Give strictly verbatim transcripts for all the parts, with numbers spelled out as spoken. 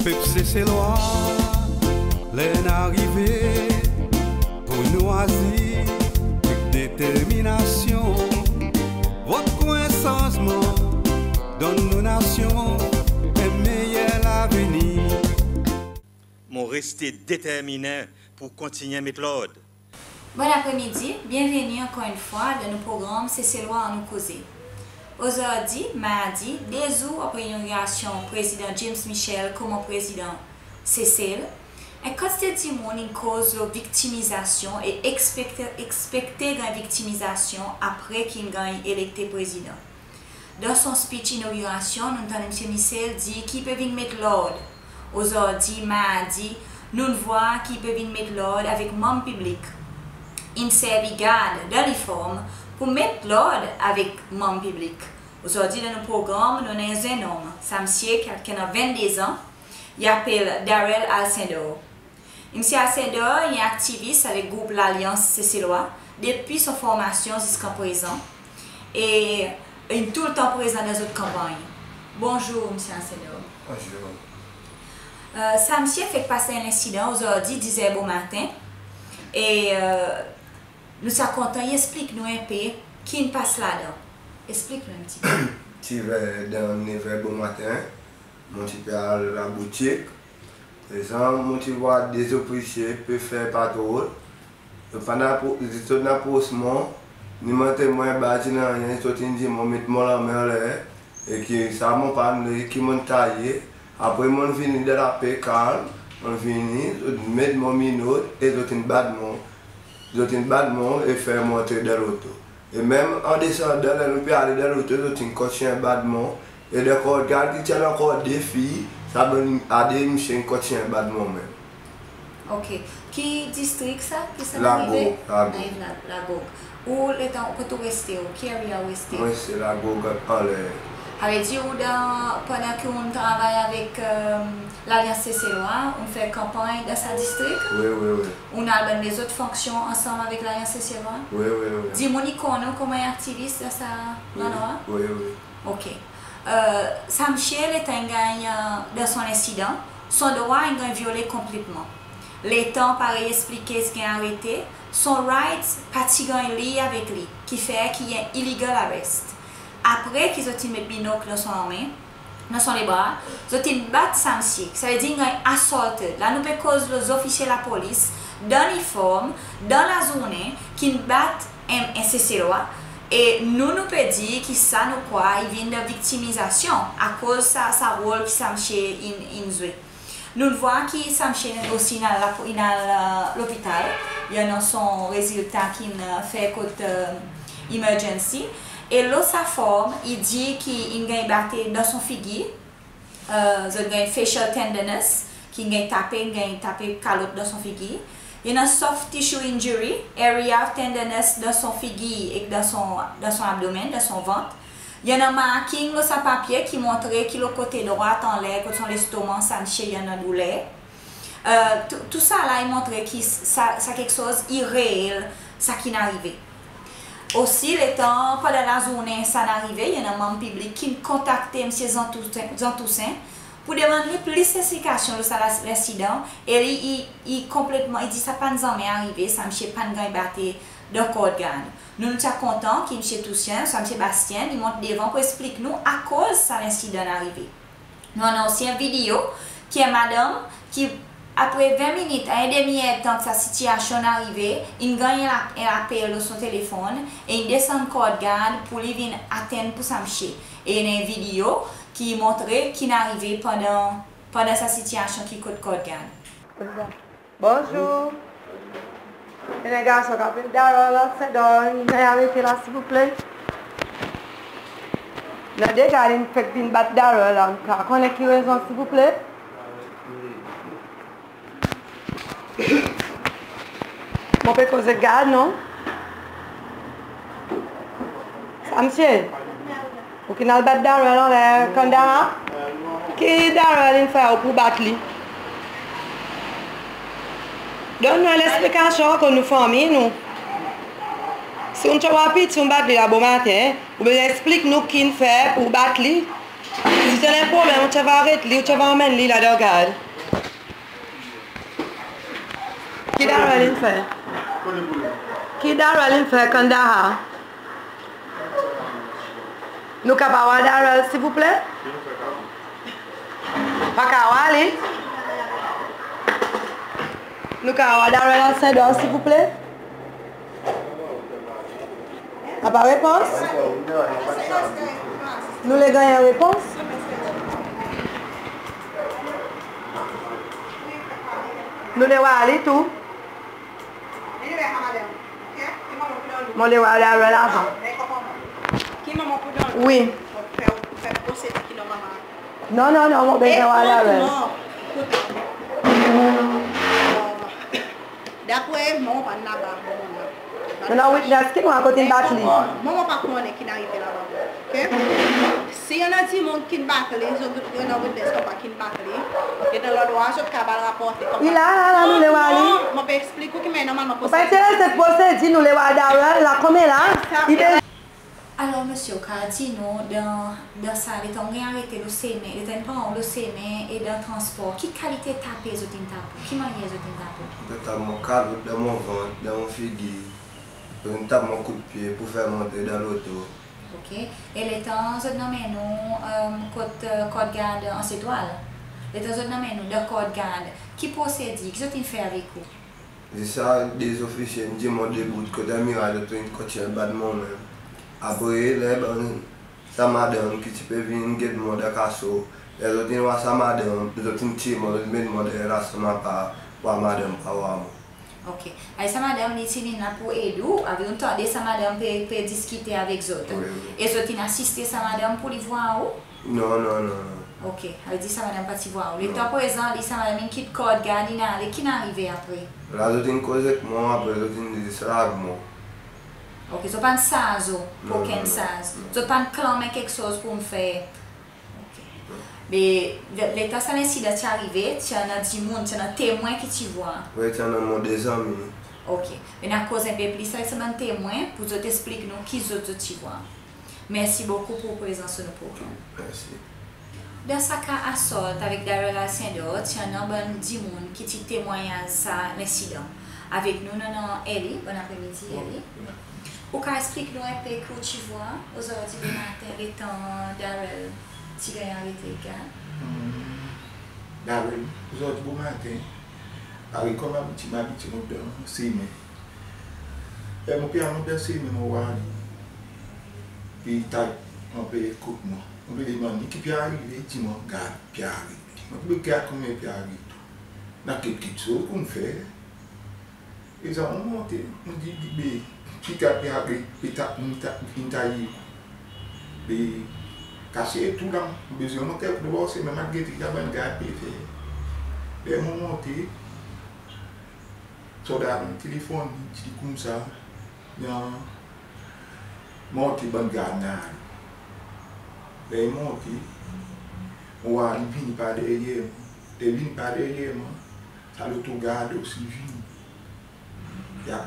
Pep Seselwa, ler in arive pour nou azir ek determinasyon. Vot pour en sanzman, donn nou nasyon en meyer lavenir. Mon reste determinen pour kontinyen met lord. Bonn apre midi, byenveni ankor enn fwa dan nou progranm Seselwa Annou Koze. Ozordi, mardi, de zour apre inogerasyon Prezidan James Michel konman Prezidan Sesel, en kantite dimoun in koz lo viktimizasyon e ekspekte, ekspekte ganny viktimizasyon apre ki in ganny elekte Prezidan. Dan son speech inogerasyon, nou'n tann Msye Michel dir ki i pe vin met lord. Ozordi, mardi, nou'n vwar ki i pe vin met lord avek manm piblik. In servi gard dan liform pour met lord avek manm piblik. Ozordi, dan nou progranm, nou annan en zennom, sa msye ki, ki annan venndezan, i apel Darrell Alcindor. Msye Alcindor i en aktivis avek group Lalyans Seselwa depi son formasyon ziska prezan, e in toultan prezan dan zot kanpanny. Bonzour, Msye Alcindor. Bonzour. E, sa msye fek pas en lensidan ozordi diz er bomaten, e, e, nou ti a kontan i eksplik nou en pe ki in pas ladan. Eksplik nou en pti pe. Ti ver dan nev er bomaten, mon ti pe al laboutik. Prezan, mon ti vwar de zofisye pe fer patrol. Zot pa'n apro-, zot in apros mwan, ni montre mwan en badge, ni nanryen, zot in dir mwan met mon lanmen anler, e ki sa mon pa'n le, ki mon'n taye. Apre mon'n vini dan lape, kalm, mon'n vini, zot met mwan minot, e zot in bat mwan. Zot in bat mwan e fer mwan antre dan loto. E menm an desandan, ler nou pe ale dan loto, zot in kontinyen bat mwan. E dan kordgard ti annan ankor de fiy, sa bann a de msye in kontinyen bat mwan menm. Ok. Ki distrik sa? Ki sa arive? Lagog, Lagog. Arive La-, Lagog. Ou letan, kot ou reste, ou ki area ou reste? Mwan se Lagog anler. Savedir ou dan, pandan ki ou'n travay avek, e, Lalyans Seselwa, ou'n fer kanpanny dan sa distrik? Wi, wi, wi. Ou'n al bann lezot fonksyon ansanm avek Lalyans Seselwa? Wi, wi, wi. Dimoun i konnen ou konman en aktivis dan sa landrwa? Wi, wi. Ok. E, sa msye letan in ganny, e, dan son lensidan, son drwa in ganny vyole konpletman. Letan parey i eksplike ti ganny arete, son rights pa ti ganny li avek li, ki fer ki i en illegal arrest. Apre ki zot in met binok dan son lanmen, dan son lebra, zot in bat sa msye. Savedir in ganny assaulted. La nou pe koz lo zofisye lapolis, dan liform, dan lazournen, ki'n bat en, en Seselwa. E nou, nou pe dir ki sa nou krwar i vin dan viktimizasyon akoz sa, sa rol ki sa msye in, in zwe. Nou'n vwar ki sa msye osi in al lapo-, in al, e, lopital. I annan son rezilta ki'n, e, fer kot, e, emergency. E lo sa form, i dir ki in ganny bate dan son figir. E, zot ganny facial tenderness, ki in ganny tape, in ganny tape kalot dan son figir. I annan soft tissue injury, area of tenderness dan son figir ek dan son, dan son abdomen, dan son vant. I annan marking lo sa papye ki montre ki lo kote drwat anler, kot son lestoman, sa msye i annan douler. E, tou, tou sa la i montre ki sa, sa keksoz i reel, sa ki'n arive. Osi, letan, pandan lazournen sa in arive, i annan manm piblik ki'n kontakte Msye Jean Toussaint, Jean Toussaint, pour demann li plis leksplikasyon lo sa la, lensidan, e li, i, i konpletman, i dir sa pa'n zanmen arive, sa msye pa'n ganny bate dan kordgard. Nou, nou ti a kontan ki Msye Toussaint, sa Msye Bastien, i mont devan pour eksplik nou akoz sa lensidan in arive. Nou annan osi en video ki en madanm ki, apre ven minit a en demi erdtan ki sa sitiyasyon in arive, in ganny en la-, en lapel lo son telefonn e in desann kordgard pour li vin atenn pour sa msye. E i annan en video ki montre ki'n arive pandan, pandan sa sitiyasyon ki kot kordgard. Bonzour. Annan en garson ki apel Darrell Alcindor, in ganny arete la, silvouple. Annan de gard in fek vin bat Darrell la, nou pa konnen ki rezon, silvouple. Mon pe koz ek gard, non? Sa msye, ou ki'n al bat Darrell anler Kandahar? Ki Darrell in fer ou pour bat li? Donn nou en leksplikasyon kot nou fanmir nou. Si ou'n tro piti, ou'n bat li la bomaten, ou bezwen eksplik nou ki'n fer pour bat li. Si ti annan problenm, ou ti ava aret li, ou ti ava anmenn li la dan gard. Ki Daryl in fer? Ki Daryl in fer Kandahar? Nou kapab war Daryl, silvouple? Pa kapab war li? Nou kapab war Daryl Alcindor, silvouple? Napa repons? Nou le ganny repons? Nou le war li tou? Mon le war Daryl avan. Wi. Non, non, non, mon bezwen war Daryl. Dapre mwan, mon pa'n laba moman la. Non, non, witness ki mwan kot in bat li. Mwan, mon pa konnen ki'n arive laba. Oke? Si i annan dimoun ki'n bat li, zot, i annan witness konman ki'n bat li, i annan landrwa zot kapab al raporte konman. I la, la, la, nou le war li. Non, mon pe eksplik ou ki mannyer normalman... Ou pa enterese prosedi, nou le war Daryl la, konman la. I pe Alor, msye, ou kapab dir nou dan, dan sa, letan ou ganny arete lo semen, letan in pran ou lo semen e dan transpor, ki kalite tape zot in tap ou? Ki mannyer zot in tap ou? Zot in tap mwan kalot dan mon vant, dan mon figir. Zot in tap mwan koudpye pour fer monte dan loto. Oke. E letan zot in anmenn ou, e, kot, e, kordgard Anse Etoile? Letan zot in anmenn ou dan kordgard, ki prosedi, ki zot in fer avek ou? Zis sa, de zofisye in dir mwan debout kot en miray, zot in kontinyen bat mon menm. Apre, ler bann, sa madanm ki ti pe vin get mwan dan kaso, ler zot in war sa madanm, zot in tir mwan, zot in met mwan deryer lasanm apar, pour madanm pa war mwan. Oke. Ay, sa madanm li ti vin la pour ed ou, avan ou tande sa madanm pe, pe diskite avek zot. Wi, wi. E zot in asiste sa madanm pour li war ou? Non, non, non, non. Oke, savedir sa madanm pa ti war ou. Non. Letan prezan li, sa madanm in kit kordgard, in ale, ki'n arive apre? La zot in koz ek mwan, apre zot in zis larg mwan. Oke, zot pa'n sarz ou pour okenn sarz. Non, non, non. Zot pa'n klanm en keksoz pour fer. Oke. Me, le, letan sa lensidan ti arive, ti annan dimoun, ti annan temwen ki ti war? Wi, ti annan mon de zanmi. Oke. Annou koz en pe plis avek sa bann temwen pour zot eksplik nou ki zot, zot ti war. Mersi bokou pour prezans lo nou progranm. Mersi. Dan sa ka assault avek Daryl Alcindor, ti annan bann dimoun ki ti temwanyaz sa lensidan. Avek nou, nou annan Eli. Bon apremidi, Eli. Ou kapab eksplik nou en pe ki ou ti war ozordi bomaten letan Daryl ti ganny arete ek gard? Hmm, Daryl, ozordi bomaten, parey konman abitye, mon abitye mont dan semen. E mon pe al mont dan semen, mon war li pe tay, mon pe kot mwan. Mon pe demann li ki pe arive, i dir mwan gard pe aret. Mon dir be gard konman pe aret? Napa keksoz pour nou fer. E sa mon monte, mon dir li be, ki gard pe aret, pe ta, in ta, in tay. Be kase tou la, mon bezwen monte lo bor semen, mon gete ki sa bann gard pe fer. Be mon monte, Solda in telefonn, i dir koumsa, i annan monte bann gard in ale. Ler i monte, mon war li vini par deryer mwan. Ler i vini par deryer mwan, sa loto gard osi vini. Ya.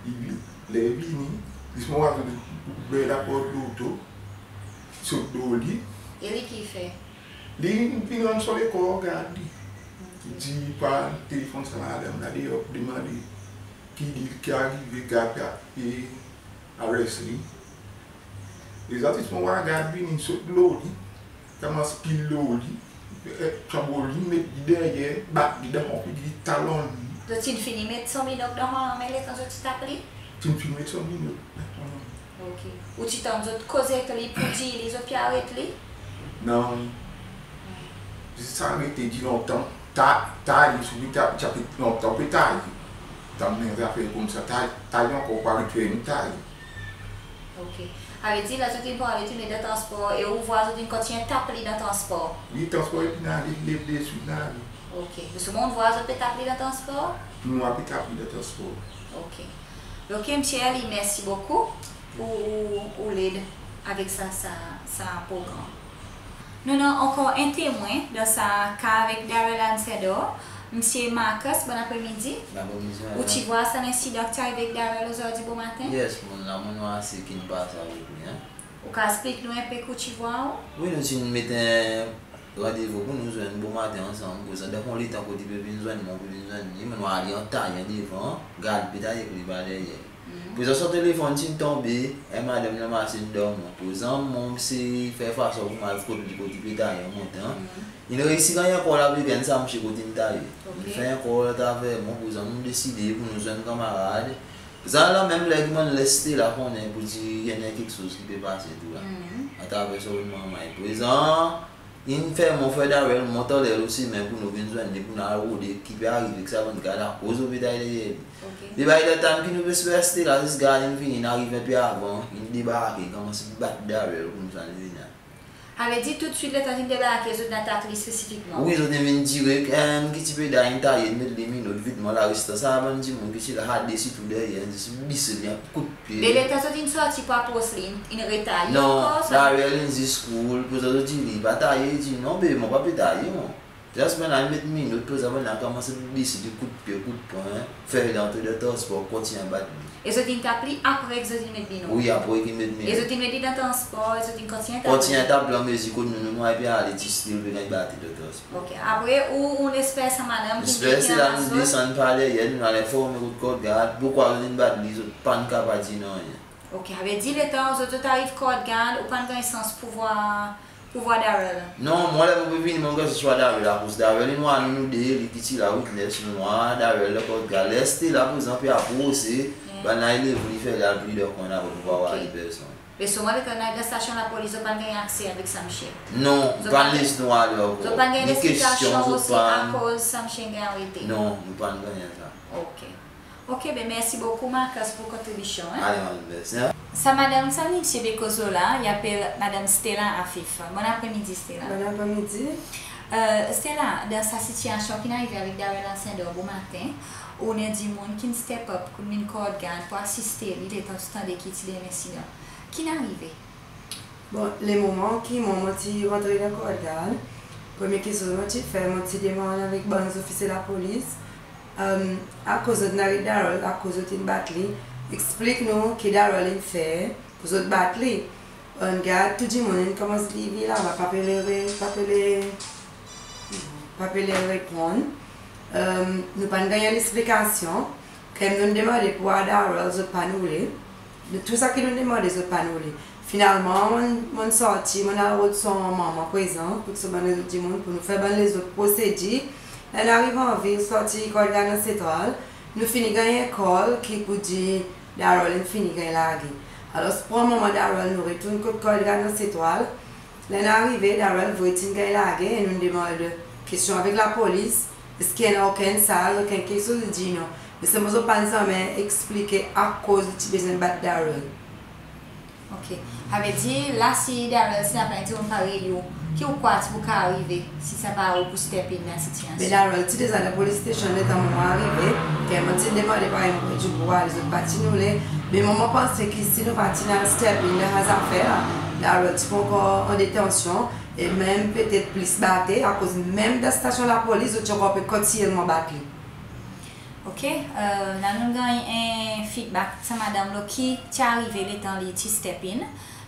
I vini. Ler i vini, zis mon war zot ouver laport loto, sot lo li. E li ki fer? Li vin rann son lekor gard li. Li dir par telefonn sa madanm la deor, demande ki li, ki arive, gard pe arest li. E zis mon war gard vini, sot lo li, konmans pil lo li, e, tranbol li, met li deryer, bat li dan son figir, talon li. Zot ti'n fini met son binok dan son lanmen letan zot ti tap li? Ti'n fini met son binok dan son lanmen. Oke. Ou ti tann zot koze ek li pour dir li zot pe aret li? Non. Zis sa, rete dir lontan, ta, tay, si ou pe tay, ti a pe lontan pe tay. Tann menm zafer koumsa, tay, tay ankor, pa retounen tay. Oke. Savedir la zot in pran li tounen dan transpor e ou war zot in kontinyen tap li dan transpor? Wi, transpor i pe ale, lev desi, in ale. Oke. Me selman ou war zot pe tap li dan transpor? Mon war pe tap li dan transpor. Oke. Oke, msye Eli, mersi bokou pour ou, ou led avek sa, sa, sa progranm. Nou annan ankor en temwen dan sa ka avek Daryl Alcindor, msye Marcus, bon apremidi. Bon apremidi, madam. Ou ti war sa lensidan ki ti arive avek Daryl ozordi bomaten? Yes, mon la, mon war sa ki'n pase avek li, en. Ou kapab eksplik nou en pe kot i vwar ou? Wi, nou ti'n met en randevou pour nou zwenn bomaten ansanm. Prezan, dan fon letan kot i pe vin zwenn mwan, pe vin zwenn li, mon ale antayan devan, gard pe taye pour li par deryer. Prezan, son telefon ti'n tonbe, en madanm dan masin dormi. Prezan, mon sey fer fason pour mon al kot li kot i pe taye an montan. In reisi ganny ankor lavegan sa msye kot in taye. In fer ankor lavegan. Prezan, nou deside pour nou zwenn kanmarad. Prezan, la menm ler ki mon'n les Stella konnen pour dir i annan keksoz ki pe pase tou la. Atraver son manman. Prezan, in fer mwan fer Darrell mont anler lo semen pour nou vin zwenn li, pour nou al rode ki pe arive ek sa bann gard, akoz zot pe taye deryer li. E by the time ki nou pe esper Stella, zis gard in vini, in ariv en pe avan, in debarke, in konmans bat Darrell pour nou sa li vini. Savedir toudswit letan in debarke, zot in atak li spesifikman? Wi, zot in vin direk, en ki ti pe dan in taye, in met li minot vitman, larestan sa bann dimoun ki ti la, sa de sitou deryer, zis bise li en kout pye. Me letan zot in sorti pour apros li, in, in retaye ankor sa? Non, Darrell in zis koul, prezan zot dir li pa taye, i dir non be, mon pa pe taye mwan. Just bann la in met minot, prezan bann la konmans bise li kout pye, kout pwen, fer li antre dan transpor, kontinyen bat li. E zot in tap li apre ki zot in met minot? Wi, apre ki met minot. E zot in met li dan transpor, e zot in kontinyen tap li? Kontinyen tap li, anmezir kot nou, nou, nou pe ale, ti still pe ganny bate dan transpor. Ok, apre ou, ou'n esper sa madanm ki... Esper, se la nou desann par deryer, nou al enform kot kordgard, poukwa zot in bat li, zot pa'n kapab dir nanryen. Ok, savedir letan zot, zot ariv kordgard, ou pa'n ganny sans pour vwar, pour vwar Darrell? Non, mwan ler mon pe vini, mon ganny sans pour vwar Darrell, akoz Darrell in war nou, nou de, li ki ti la witness, nou'n war Darrell dan kordgard. Ler Stella prezan pe aprose, bann la i lev li, fer li al pli dan kwen, akoz nou pa war li personn. Me selman letan nou ariv dan stasyon lapolis, zot pa'n ganny akse avek sa msye? Non, zot pa'n les nou ale ankor. Zot pa'n ganny leksplikasyon osi akoz sa msye in ganny arete? Non, nou pa'n ganny sa. Ok. Ok, be mersi bokou Marcus pour kontribisyon, en. Ale, mersi, en. Sa madanm sa msye pe koz lo la, i apel Madanm Stella Afif. Bonn apremidi, Stella. Bonn apremidi. E, Stella, dan sa sitiyasyon ki'n arive avek Darrell Alcindor bomaten, ou annan dimoun ki'n step up, ki'n vin kordgard pour asiste li, letan ti tande ki ti annan en lensidan. Ki'n arive? Bon, le moman ki mwan mon ti rantre dan kordgard, premye keksoz mon ti fer, mon ti demann avek bann zofisye lapolis, e, akoz zot in aret Darrell, akoz zot in bat li, eksplik nou ki Darrell in fer pour zot bat li. Bann gard, tou dimoun in konmans leve laba, pa pe le re-, pa pe le, pa pe le reponn. E, nou pa'n ganny en leksplikasyon. Kan nou'n demande pour war Darrell, zot pa'n oule. Tou sa ki nou'n demande, zot pa'n oule. Finalman, mon, mon'n sorti, mon'n al rod son manman prezan, kot son bann lezot dimoun, pour nou fer bann lezot prosedir. Ler nou ariv anvil, sorti kordgard dan Sentral, nou fini ganny en call ki pour dir Darrell in fini ganny large. Alors, pran manman Darrell, nou retourn kot kordgard dan Sentral. Ler nou arive, Darrell vre ti'n ganny large, e nou'n demann kestyon avek lapolis, eski i annan okenn sarz, okenn keksoz, i dir non. Me selman zot pa'n zanmen eksplike akoz i ti bezwen bat Darrell. Ok. Savedir, la si Darrell, si napa en dimoun parey ou, ki ou krwar ti pou kapab arive, si sa pa ou pour step in dan sitiyasyon? Be Darrell ti deza dan police station letan mwan mon arive, e mwan ti demande parey mon pou dir pour ale, zot pa ti'n oule. Me mwan mon panse ki si nou pa ti'n al step in dan sa zafer la, Darrell ti pou ankor an detansyon, e menm petet plis bate, akoz menm dan stasyon lapolis, zot ti ankor pe kontinyelman bat li. Ok, e, la nou'n ganny en feedback sa madanm lo ki ti arive letan li ti step in.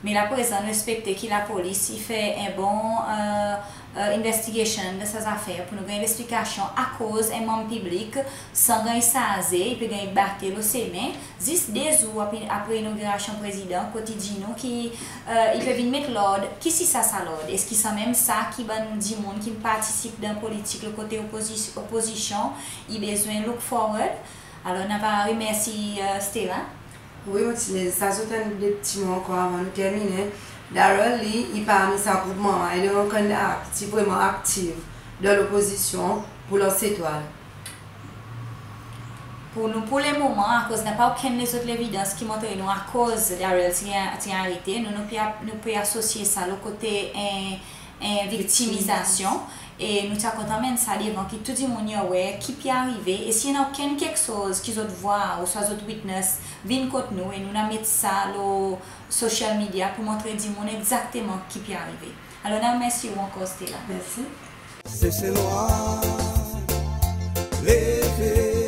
Me la prezan nou ekspekte ki lapolis i fer en bon, e, e, investigation dan sa zafer pour nou ganny leksplikasyon akoz en manm piblik san ganny sarze, i pe ganny bate lo semen, zis de zour apre, apre inogirasyon prezidan, kot i dir nou ki, e, i pe vin met lord, ki si sa, sa lord? Eski sanmenm sa ki bann dimoun ki partisip dan politik lo kote opozi-, opozisyon, i bezwen look forward? Alors, nou ava remersi, e, Stella. Wi, mon ti le sa, zot annan de pti mo ankor avan nou terminen. Darrell, li, i parmi sa groupman, i dan okenn akti vreman aktiv dan lopozisyon pour Anse Etoile. Pour nou, pour le moman, akoz napa okenn lezot levidans ki montre nou akoz Darrell ti, ti arete, nou, nou pe, nou pe asosye sa lo kote en, en viktimizasyon. E nou ti a kontan menn sa devan ki tou dimoun i aware ki pe arive. E si i annan okenn keksoz ki zot vwar, ouswa zot witness, vin kot nou, e nou, nou a met sa lo social media pour montre dimoun egzakteman ki pe arive. Alors, nou a remersi ou ankor, Stella. Mersi. Seselwa, leve.